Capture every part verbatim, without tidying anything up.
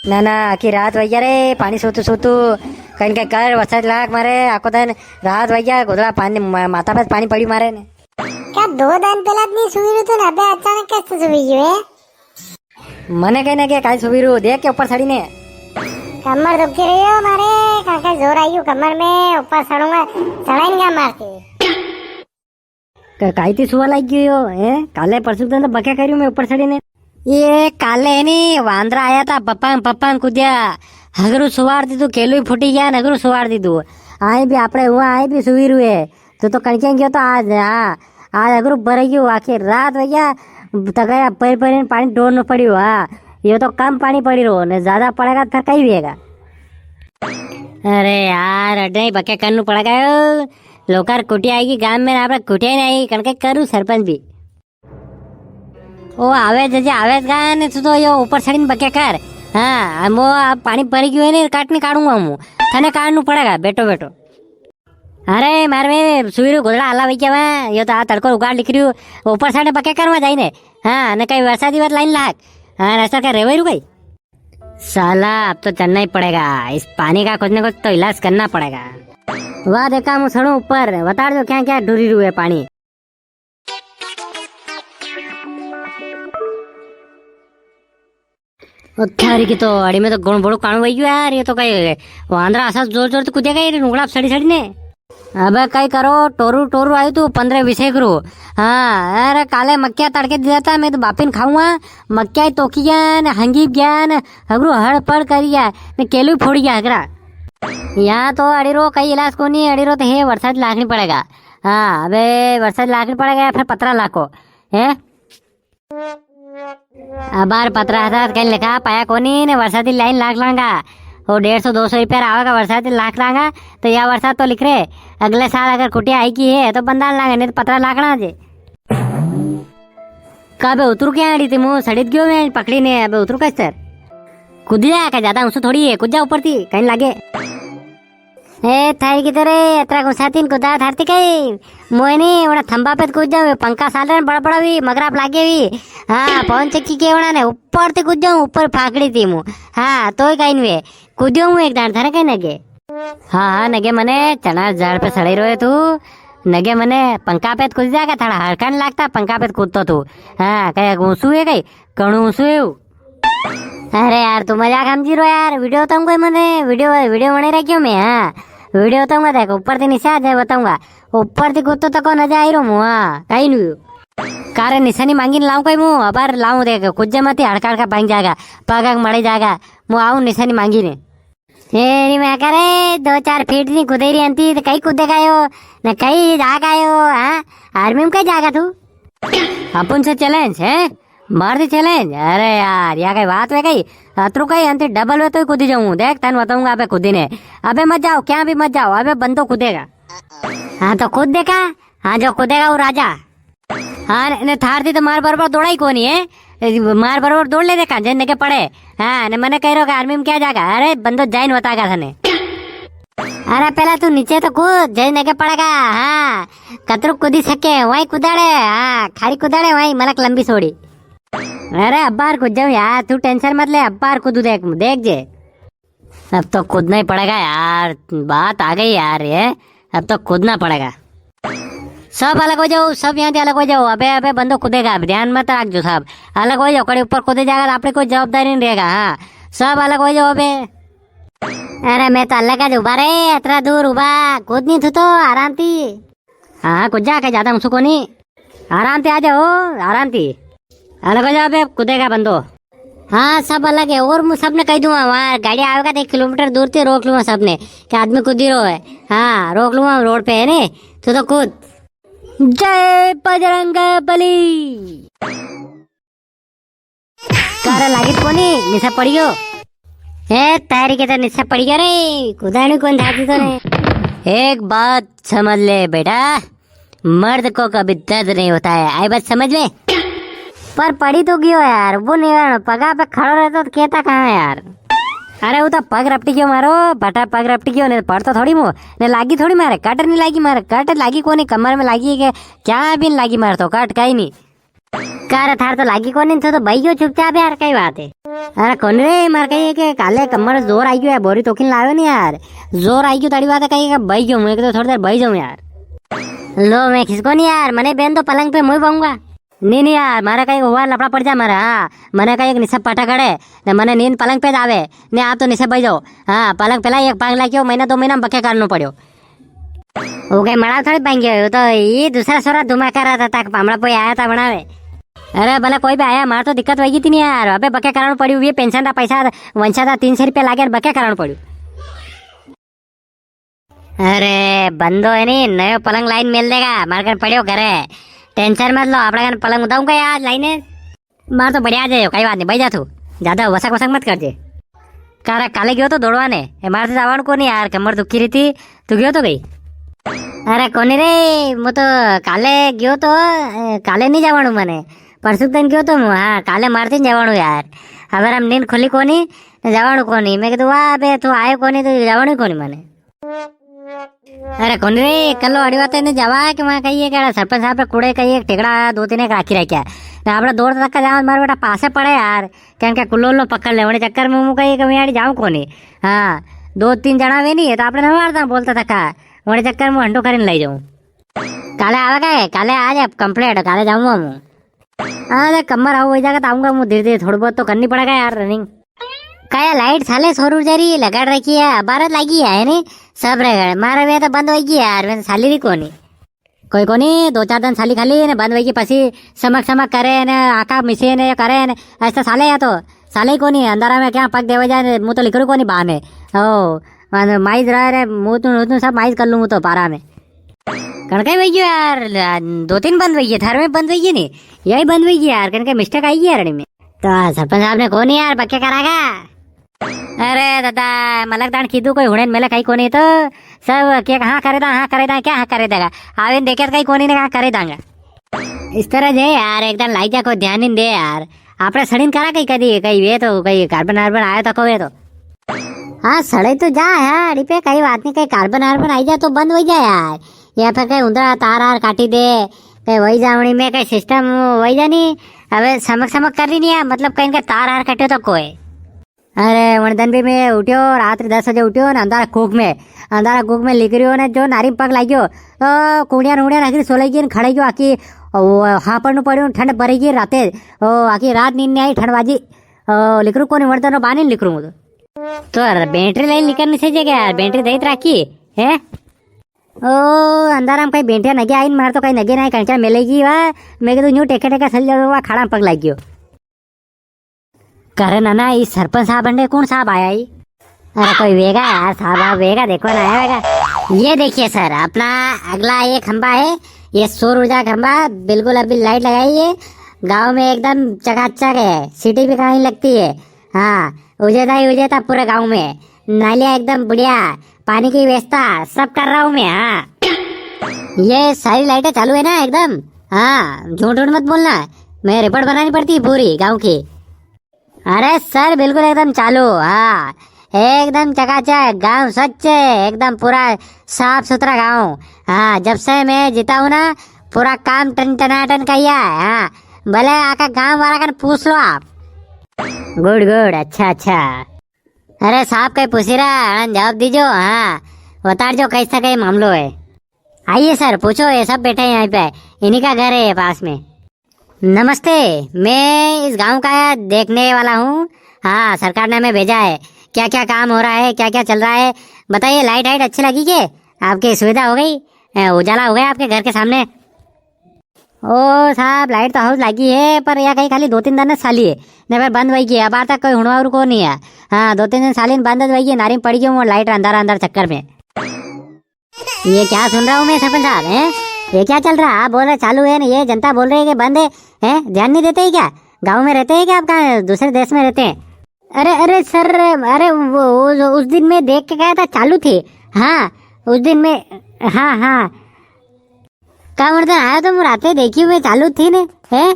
ना, ना, आखी रात वई ग्या रे, पाणी सोतू, सोतू। कई न कई कर, वरसाद लाग मारे, आखो दन रात वई ग्या, गोदड़ा पाणी, म-, माथा पे पाणी पड़ी मारे ने। का दो दन पेला नी सुई रो तो ना, अबे अचानक कैसे सुई गयो है? मने कई ना के काई सुई रो, देख के ऊपर सड़ी ने। कमर दुखी री हो मारे, काका जोर आयु कमर में, ऊपर सड़ूंगा, सड़ाई नी मारती। क-, काई थी सुवा लाग गयो, हैं? काले परसों दिन तो बके कर्यो मैं ऊपर सड़ी ने। ये काले है नी, वांदरा आया था, पप्पा, पप्पा कूद्या। हगरू सुवार दीदू, केलू ही फूटी गया, हगरू सुवार दीदू। आए भी आपणे हुआ, आए भी सुई रुए। तू तो कणके गयो तो आज, हाँ, आज हगरू भर गयो, आखिर रात वई ग्या, तगड़ा पर पर पाणी डोरनो पड़ियो, हाँ। यो तो कम पाणी पड़ी रो, ने ज्यादा पड़ेगा तो फिर कई वेगा। अरे यार, अडे बके करनू पड़ेगा यो। लोकार कुटिया आएगी गाम में, आपणे कुटिया ही नी आई, कणके करू सरपंच भी। ओ आवे जजे आवे गा ने, तू तो यो ऊपर सड़ीन बके कर। हाँ, मो अब पाणी भरी गयो है ने, काट नी काढूंगा हूँ। थने काढनू पड़ेगा, बेटो बेटो। अरे मारे वे सुई रो, गोदड़ा आला वई ग्या वा, यो तो आ तड़को उगाड़ लिख रियो। ऊपर सड़े बके करवा जाई ने। हाँ, ने कई वरसादी बात लाइन लाग। हाँ, रास्ता का रेवे रू कई। साला, अब तो चढ़ना ही पड़ेगा। इस पानी का कुछ ना कुछ तो इलाज करना पड़ेगा। वाह, देखा, मु सड़ू ऊपर, बता दो क्या क्या ढूरी रू है पानी। ओ थारी की तो, अड़ी में तो घणो बड़ो काणो वई गयो यार, ये तो कई वांदरा असा जोर जोर से कूदेगा ये नुकड़ा सड़ी सड़ी ने। अबे कई करो, टोरू टोरू आयु तू पन्द्रह बीस एक रू। हाँ, अरे काले मक्या तड़के दिया था, मैं तो बापीन खाऊंगा, मक्या ही तोकी गया ने, हंगी गया ने, हगरू हड़ पड़ करी गया ने, केलू ही फोड़ी गया हगरा। यहाँ तो अड़ी रो कई इलाज कोनी, अड़ी रो तो हे वरसाद लाखनी पड़ेगा। हाँ, अबे वरसाद लाखनी पड़ेगा या फिर पतरा लाखो, हैं? अबार पतरा था, कई लिखा पाया कोनी ने, वरसादी लाइन लाख लांगा। वो डेढ़ सौ दो सौ रुपया आवेगा, वरसादी लाख लांगा, तो या वरसाद तो लिख रे। अगले साल अगर कुटिया आई की है, तो बंदा लांगा, नी तो पतरा लाखना जे। का बे उतरू क्या अड़ी थी, मु सड़ित गयो मैं पकड़ी ने, अबे उतरू कस्तर? कूद जा, का ज्यादा ऊंसू थोड़ी है, कूद जा ऊपर थी, कई लागे। ए, थारी की तो रे, अतरा को साथी ने कूदा थारती कई। मोए नी, वणा थंबा पे तो कूद जाऊं, पंखा साल रे बड़ा बड़ा भी, मगराप लागे भी। हाँ, पवन चक्की के वणा ने, ऊपर ते कूद जाऊं, ऊपर फाकड़ी थी मु। हाँ, तोय कई नी वे। कूद्यो हूँ एक दाण, थारे कई नगे। हाँ, हाँ, नगे मने, चना झाड़ पे सड़े रोए तू। नगे मने, पंखा पे तो कूद जागा, थारा हरका नी लागता, पंखा पे तो कूदतो तू। हाँ, कई ऊंसू है कई, कणु ऊंसू है वो। अरे यार, तू मजाक समझी रो यार, वीडियो बताऊंगा मने, वीडियो, वीडियो बने रखियो मैं, हाँ। वीडियो बताऊंगा, देख, ऊपर से नीचे आ जाए, बताऊंगा। ऊपर से कूदतो तको नजर आई रो मु, हाँ, कई नी। कारे निशानी मांगी ने लाऊं कई मु, अबार लाऊं देख, कुछ मती हड़का हड़का भांग जाएगा, पग अग मड़े जाएगा, मु आऊं निशानी मांगी ने। ए, री मैं करे, दो चार फीट नी कूदे री अंती, तो कई कूदे गयो, न कई जा गयो, हाँ? आर्मी में कई जागा तू? अपन से चैलेंज है? मार दे चैलेंज। अरे यार, या कई बात वे कई? अतरू कई अंत डबल वे तो ही कूदी जाऊं। देख, तन बताऊंगा अबे कूदी ने। अबे मत जाओ, क्या भी मत जाओ, अबे बंदो कूदेगा। हाँ, तो कूद देखा। हाँ, जो कूदेगा वो राजा। हाँ, ने, ने थार थी तो मार बरोबर दौड़ा ही कोनी है। ए, मार बरोबर दौड़ ले देखा, जे नगे पड़े। हाँ, ने मने कह रो कि आर्मी में क्या जागा? अरे, बंदो जाइन बतागा थाने। अरे, पहला तू नीचे तो कूद, जे नगे पड़ेगा। हाँ, कतरू कूदी सके, वही कूदाड़े। हाँ, खारी कूदाड़े, वही मलक लंबी सोड़ी। अरे, अब्बार कूद जाऊं यार, तू टेंशन मत ले, अब्बार कूदू देख, देख जे। अब तो कूदना ही पड़ेगा यार, बात आ गई यार, ये अब तो कूदना पड़ेगा। सब अलग हो जाओ, सब यहाँ से अलग हो जाओ। अबे, अबे, बंदो कूदेगा, अब ध्यान मत रख जो सब। अलग हो जाओ, कड़े ऊपर कूदे जाएगा तो आपने कोई जवाबदारी नहीं रहेगा। हाँ, सब अलग हो जाओ अबे। अरे, मैं तो अलग ज उबा रे, अतरा दूर उबा, कूद नी तू तो, आराम थी। हाँ, हाँ, कूद जा, कई ज्यादा ऊंसू कोनी। आराम ते आ जाओ, आराम ते। अलग हो जाओ बे, कूदेगा बंदो। हाँ, सब अलग है। और मु सबने कह दूंगा, वहाँ गाड़ी आवेगा तो एक किलोमीटर दूर ते रोक लूंगा सबने, कि आदमी कूदी रो है। हाँ, रोक लूंगा रोड पे, है ने? तू तो कूद। जय बजरंग बली। कारे लागी तो कोनी, निशा पड़ी गयो। ए, तारी के तो निशा पड़ी गयो रे, कुदाणु कौन धाती तो ने। एक बात समझ ले बेटा, मर्द को कभी दर्द नहीं होता है, आई बात समझ में? पर पड़ी तो गयो यार, वो नहीं रहना, पगा पे खड़ो रहतो तो कहता कहाँ यार। अरे वो तो पग रपटी गयो मारो, भटा पग रपटी गयो, ने पड़तो थोड़ी मु, ने लागी थोड़ी मारे, कट नहीं लागी मारे, कट लागी कोनी, कमर में लागी के क्या भी नहीं लागी मारे तो, कट कहीं नहीं। का रे, थार तो लागी कोनी, तो, तो भाई गयो चुपचाप यार, कई बात है? अरे कोनी रे, मारे कई के काले कमर जोर आई गयो है, बोरी तोकी ने लायो नी यार। जोर आई गयो तो अड़ी बात है, कई के बई गयो, मैं तो थोड़ी देर बई जाऊं यार। लो, मैं खिसको नी यार, मने बेन तो पलंग पे मुंह पाऊंगा। नी, नी यार, मारे कई हुआ लफड़ा पड़ जा मारे, हाँ, मने कई एक निशा पटा कड़े, ने मने नींद पलंग पे जावे, ने आप तो निशा बई जाओ। हाँ, पलंग पे ला एक पांग लागियो, महीना दो महीना में बके करनो पड़्यो। वो कई मड़ाव थोड़ी भांग्यो, वो तो ये दूसरा सोरा धुमा कर रहा था, ताक पामड़ा पोई आया था बनावे। अरे भले कोई भी आया, मार तो दिक्कत वही थी नी यार, अबे बके कारण पड़ी हुई, पेंशन का पैसा वंशा था, तीन सौ रुपया लागे, बके कारण पड़ी। अरे बंदो है नी, नयो पलंग लाइन मेल देगा, मार कर पड़्यो घरे, टेंशन मत लो, आपड़ा कन पलंग उठाऊंगा यार लाइन है। मार तो बढ़िया आ जायो, कई बात नी, बई जा तू, ज्यादा वसक वसक मत कर जे। कारा काले गयो तो दौड़वा ने, ए मार से जावण को नी यार, कमर दुखी रही थी, तू गयो तो कई? अरे कोनी रे, मु तो काले गयो तो, ए, काले नी जावणू मने, परसुक दिन गयो तो मु, हाँ, काले मार से जावणू यार, हमारा नींद खुली कोनी, जावणू कोनी, मैं कहतो वाह बे, तू आयो कोनी तो जावणू कोनी मने। अरे कोनी रे, कल्लो अड़ी बात ने जावा के वहां कई के सरपंच साहब के कूड़े कई एक टेकड़ा दो तीन एक राखी रख्या। ने आपणे दौड़ तक का जावा मारे बेटा पासे पड़े यार। कई के कुल्लो उल्लो पकड़ ले, वणे चक्कर में मु कई के मैं अड़ी जाऊं कोनी। हाँ, दो तीन जणा वे नी है तो आपणे न मारता बोलता थका। वणे चक्कर में हंडो करीन ले जाऊं। काले आवे का? काले आ जा complete, काले जाऊंगा मु। हाँ, देख, कमर हाउ हो जाएगा तो आऊंगा, मु धीरे धीरे थोड़ा बहुत तो करनी पड़ेगा यार running। काया लाइट साले सौर ऊर्जा री लगाड़ रखी है, अबारत लागी है नी, सब रे गए। मारे वे तो बंद होगी यार, वे तो साली री कोनी। कोई कोनी, दो चार दिन साली खाली ने बंद होगी, पसी समक समक करे ने, आका मिसे ने करे ने, ऐसा साले या तो, साले ही कोनी, अंधारा में क्या पग देवे जाए, मु तो लिकरू कोनी बाने। ओ, माइज रहा रे, मु तो, मु तो सब माइज कर लूं, मु तो पारा में। कण कई वई गयो यार, ल-, दो तीन बंद वई गई, थारे में बंद वई गई नी, यही बंद वई गई यार, कण कई mistake आई गई यार अणी में। तो सरपंच साहब ने कोनी यार, बक्के करागा। अरे दादा, मलक दान कीधु कोई हुणेन मेले कई कोनी तो, सब के हाँ करे दा, हाँ करे दा, क्या हाँ करे देगा? आवे ने देखे तो कई कोनी ने हाँ करे दांगा। इस तरह जे यार, एक दान लाई जा, कोई ध्यान नी दे यार। आपणे सड़ीन करा कई कदी, कई वे तो, कई carbon वार्बन आयो तो को वे तो। हाँ, सड़े तो जा यार, इपे कई बात नी, कई carbon वार्बन आई जा तो बंद हो जा यार। या फिर कई उंदरा तार आर काटी दे, कई वही जावणी में कई system वही जानी। अबे समक समक कर रही नी है, मतलब कई का तार आर कट्यो तो कोई। अरे, वण दन भी मैं उठ्यो, रात रे दस बजे उठ्यो ने अंधारा कूक में, अंधारा कूक में लिकर्यो ने जो नारी में पग लाग्यो, तो कुड़िया नुड़िया नाखी सोलई गई ने खड़ई गयो आखी, ओ, हापड़ नु पड़्यो, ठंड भरी गई राते, ओ, आखी रात नींद नी आई, ठंड बाजी, ओ, लिकरू कोनी, वण दन बाने लिकरू तो। तो यार, बैटरी लाइन निकलनी सही जगह यार, बैटरी दई तो राखी है। ओ, अंधारा में कई बैटरी नगे आई, मारे तो कई नगे नी आई, कणचा मिलेगी वा। मैं तो यूं टेके टेके चल जाऊंगा, खाड़ा में पग लाग गयो। करे नाना, ई सरपंच साहब अंडे कौन साहब आया ई? अरे कोई वेगा यार, साहब आप वेगा, देखो ना आया वेगा। ये देखिए सर, अपना अगला ये खंबा है, ये सौर ऊर्जा खंबा, बिल्कुल अभी लाइट लगाई है, गांव में एकदम चकाचक है, सिटी भी कहीं लगती है। हाँ, उजेता ही उजेता पूरे गांव में। नालियां एकदम बढ़िया, पानी की व्यवस्था सब कर रहा हूँ मैं। हाँ, ये सारी लाइटें चालू है ना एकदम? हाँ, झूठ झूठ मत बोलना, मैं रिपोर्ट बनानी पड़ती है पूरी गांव की। अरे सर, बिल्कुल एकदम चालू। हाँ, एकदम चकाचक, गांव स्वच्छ है एकदम, पूरा साफ सुथरा गांव। हाँ, जब से मैं जीता हूँ ना, पूरा काम टन टनाटन किया है। हाँ, भले आका गांव वाला कन पूछ लो आप। गुड गुड, अच्छा अच्छा। अरे साहब कई पूछी रहा, अणन जवाब दीजो। हाँ, बताड़जो कैसा कई मामलो है। आइए सर, पूछो, ये सब बैठे हैं यहीं पे, इन्हीं का घर है ये पास में। नमस्ते, मैं इस गांव का देखने वाला हूँ। हाँ, सरकार ने हमें भेजा है। क्या क्या काम हो रहा है, क्या क्या चल रहा है, बताइए। लाइट वाइट अच्छी लगी के? आपकी सुविधा हो गई, अ, उजाला हो गया आपके घर के सामने? ओ साहब, लाइट तो हाउस लागी है, पर या कई खाली दो तीन दन साली है, ने फिर बंद वई गई। अबार तक कोई हुणवा वारू कोनी है। हाँ, दो तीन दन साली ने बंद वई गई, नारी में पड़ी गयो वो लाइट अंधारा अंधारा चक्कर में। ये क्या सुन रहा हूँ मैं सरपंच साहब, हैं? ये क्या चल रहा है? आप बोल रहे चालू है ना, ये जनता बोल रही है कि बंद है, हैं? ध्यान नहीं देते ही क्या? गाँव में रहते हैं क्या आप, कहाँ दूसरे देश में रहते हैं? अरे, अरे सर, अरे वो, वो जो उस दिन मैं देख के गया था, चालू थी। हाँ, उस दिन मैं, हाँ, हाँ। का वण दन आयो तो मु राते देखी, मैं चालू थी ने, हैं?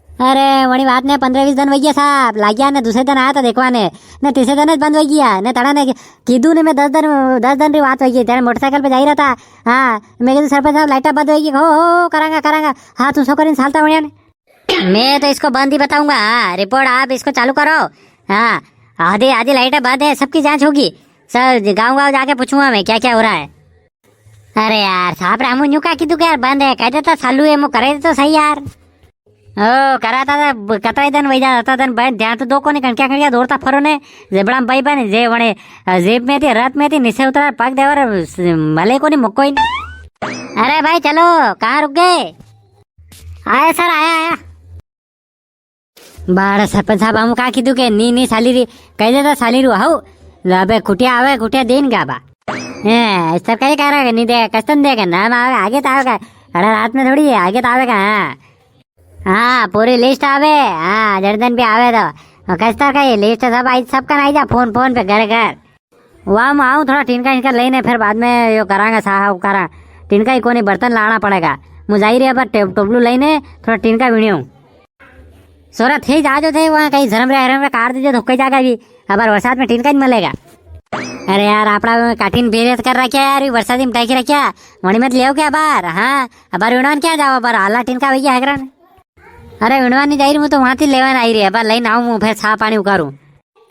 अरे, वणी बात ने पन्द्रह बीस दन वई गया साहब, लाग्या ने दूसरे दन आया था देखवा ने, ने तीसरे दन बंद वई गया, ने तड़ा ने कीधु ने मैं दस दन, दस दन री बात वई गई, तेरे मोटरसाइकिल पे जाई रहा था। हाँ, मैं कीधु सरपंच साहब लाइटा बंद वई गई, हो, हो, हो, करांगा, करांगा। हाँ, तू सो करीन सालता वणिया ने। मैं तो इसको बंद ही बताऊंगा। हाँ, रिपोर्ट आप इसको चालू करो। हाँ, आधी, आधी लाइटें बंद है, सबकी जांच होगी। सब गांव गांव जाके पूछूंगा मैं क्या क्या हो रहा है। अरे यार, साहब रामू न्यू का कीधु के यार बंद है, कह देता चालू है, मु करे तो सही यार। ओ, कराता था, ब-, कतरा ही दन वही जाता था, दन बंद, ध्यान तो दो कोनी, कणक्या कणक्या दौड़ता फरो ने, जेबड़ा में भाई बन, जे वणे, अ, जेब में थी, रथ में थी, निसे उतरा, पग देवर, स-, मले कोनी, मुक्को ही नहीं। अरे भाई, चलो, कहाँ रुक गए? आया सर, आया, आया। बाड़ा सरपंच साहब, हम का कीधु के नी, नी, साली री, कह देता साली रू, हाउ। अबे कुटिया आवे, कुटिया देन का बा। ए, इस तरह कई करा के नी दे, कस्तन दे के नाम आवे, आगे तो आवे का। अरे रात में थोड़ी है, आगे तो आवे का, हाँ। हाँ, पूरी लिस्ट आवे, हाँ, जड़दन भी आवे तो। कस्तर का ये लिस्ट सब आई, सबका ना आई जा, फोन, फोन पे, घर, घर। वाह, मैं आऊँ थोड़ा टिनका इनका लेने, फिर बाद में यो करांगा साहब करा। टिनका ही कोनी, बर्तन लाना पड़ेगा। मुझे जाई रे, अब टे-, टोपलू लेने, थोड़ा टिनका विणियो। सोरा थे जाजो थे, वहाँ कहीं धर्म रे, हरम रे, कार दीजिए, धोखे जागा भी। अब बरसात में टिनका ही मिलेगा। अरे यार, आपड़ा काठिन बेरेत कर रख्या यार, ये बरसात में टाइक रख्या। वणी मत ले आओ क्या बार, हाँ? अब बार विणवान क्या जाओ, बार आला टिनका भैया हैकरन। अरे विणवा नी जाई री, मु तो वहां थी लेवन आई री है, बा लईन आऊं, मु फेर सा पाणी उकारूं।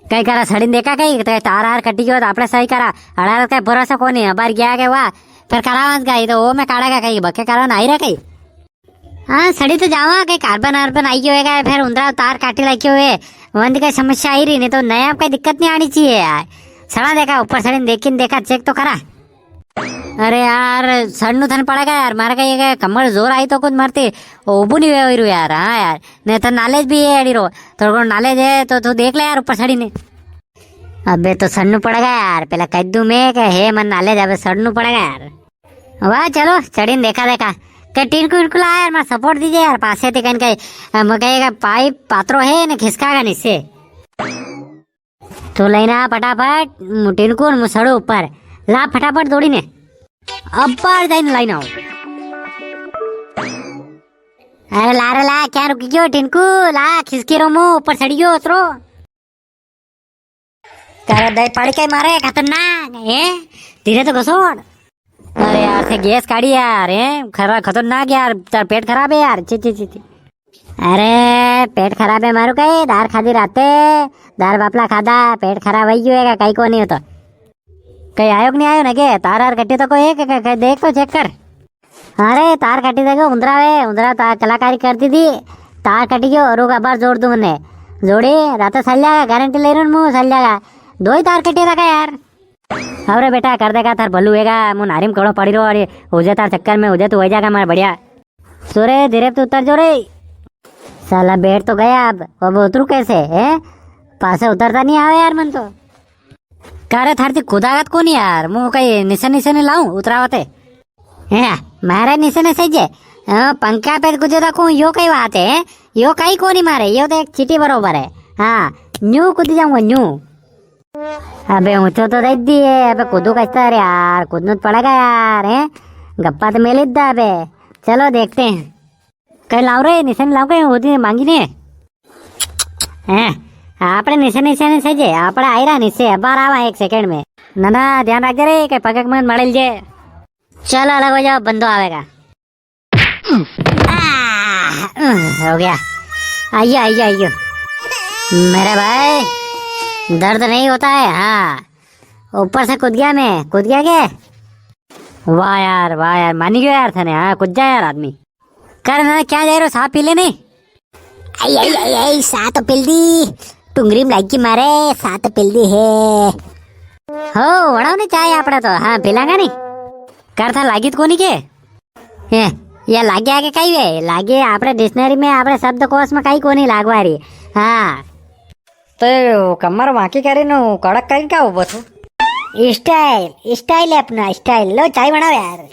कई करा सड़ीन देखा कई, तो तार आर कटी गयो तो आपणे सही करा, अड़ार कई भरोसा कोनी, अबार गया के वा, फेर करावांस गई तो वो में काढ़ेगा कई, बके करावन आई रे कई। हाँ, सड़ी तो जावा, कई कार्बन आर्बन आई गयो है, फेर उंदरा तार काटी राख्यो है, वंद कई समस्या आई री, नी तो नया कई दिक्कत नी आनी चाहिए यार। सड़ा देखा, ऊपर सड़ीन देखीन देखा, चेक तो करा। अरे यार, सड़नू थन पड़ेगा यार, मारे का ये कमर जोर आई तो कुछ मरती, ऊबू नी वे रू यार। हाँ यार, नी तो नॉलेज भी है एड़ी रो, थोड़ा को नॉलेज है तो तू देख ले यार ऊपर सड़ी ने। अबे तो सड़नू पड़ेगा यार, पहला कह दूं मैं कि हे मन नॉलेज, अबे सड़नू पड़ेगा यार। वाह, चलो सड़ी ने देखा देखा। के टिनकू इनकू ला यार, मार सपोर्ट दीजिए यार, पासे थे कहीं कहीं, हम कहेगा पाइप पात्रो है ना, खिसका का नीचे। तू लईन आ फटाफट, मु टिनकू न मु सड़ू ऊपर। ला फटाफट दौड़ी ने। अबार जाइन लईन आओ। अरे ला रे ला, क्या रुकी गयो टिनकू? ला, खिसकी रो मु, ऊपर सड़ी गयो उतरो। तारा दही पड़ के मारे, खतरनाक, हैं? धीरे तो घसोड़। अरे यार, थे गैस काढ़ी यार, हैं? खरा-, खतरनाक यार, तार पेट खराब है यार, छी, छी, छी, छी। अरे, पेट खराब है मारू कई, दार खादी राते, दार बापला खादा, पेट खराब वही गयो है, कई को नहीं होता। कई आयो कि नहीं आयो ना के? तार आर कट्टी तो कोई है के, के, के, देख तो चेक कर। अरे, तार कट्टी देखो, उंदरा वे, उंदरा तार कलाकारी कर दी थी, तार कटी गयो, रुक, अबार जोड़ दूं मने। जोड़ी, राते सल जाएगा, गारंटी ले रहा हूँ, सल जाएगा। दो ही तार कट्टी रखा यार। अरे बेटा, कर देगा, थार भलू होएगा, मु नारी में कड़ो पड़ी रो, अरे, हो जा तार चक्कर में, हो जा तू, हो जाएगा मार बढ़िया। सो रे, धीरे तू उतर जो रे। साला बैठ तो गया, अब, अब उतरू कैसे, हैं? पासे उतरता नहीं आवे यार मन तो। का रे, थारती खुदागत कोनी यार, मु कई निशान निशान लाऊं उतरावते? हैं, मारे निशान से जे, हाँ, पंखा पे कूदे तक हूँ, यो कई बात है, हैं? यो कई कोनी मारे, यो तो एक चीटी बरोबर है। हाँ, न्यू कूद जाऊंगा, न्यू। अबे ऊंचो तो दे दिए, अबे कूदू कैसा रे यार, कूदना तो पड़ेगा यार, हैं? गप्पा तो मेल ही दा अबे। चलो देखते हैं। कई लाओ रे, निशान लाओ, कई होती मांगी ने। हैं? आपणे निशान निशान से जे, आपणे आई रहा नीचे, अबार आवा एक सेकंड में। ना, ना, ध्यान रख जे रे, कई पग मत मड़ल जे। चलो, अलग हो जाओ, बंदो आवेगा। आह, हो गया। आइयो, आइयो, आइयो। मेरे भाई, दर्द नहीं होता है? हाँ। ऊपर से कूद गया मैं। कूद गया के? वाह यार, वाह यार, मानी गयो यार थने। हाँ, कूद जा यार आदमी। कर ना, क्या जाई रो, सा पी ले नी। आई, आई, आई, आई, सा तो पिल दी। टुंगरी में लागी मारे, सा तो पिल दी है। हो, वड़ाओ नी चाय आपड़ा तो। हाँ, पिलांगा नी। कर था लागी तो कोनी के? हैं, या लागे आगे कई वे? लागे आपणे डिक्शनरी में, आपणे शब्दकोश में कई कोनी लागवारी। हाँ। तो यो कमर वांकी करी नु कड़क करी का उबो थो? स्टाइल, स्टाइल है अपना, स्टाइल। लो, चाय बनाओ यार।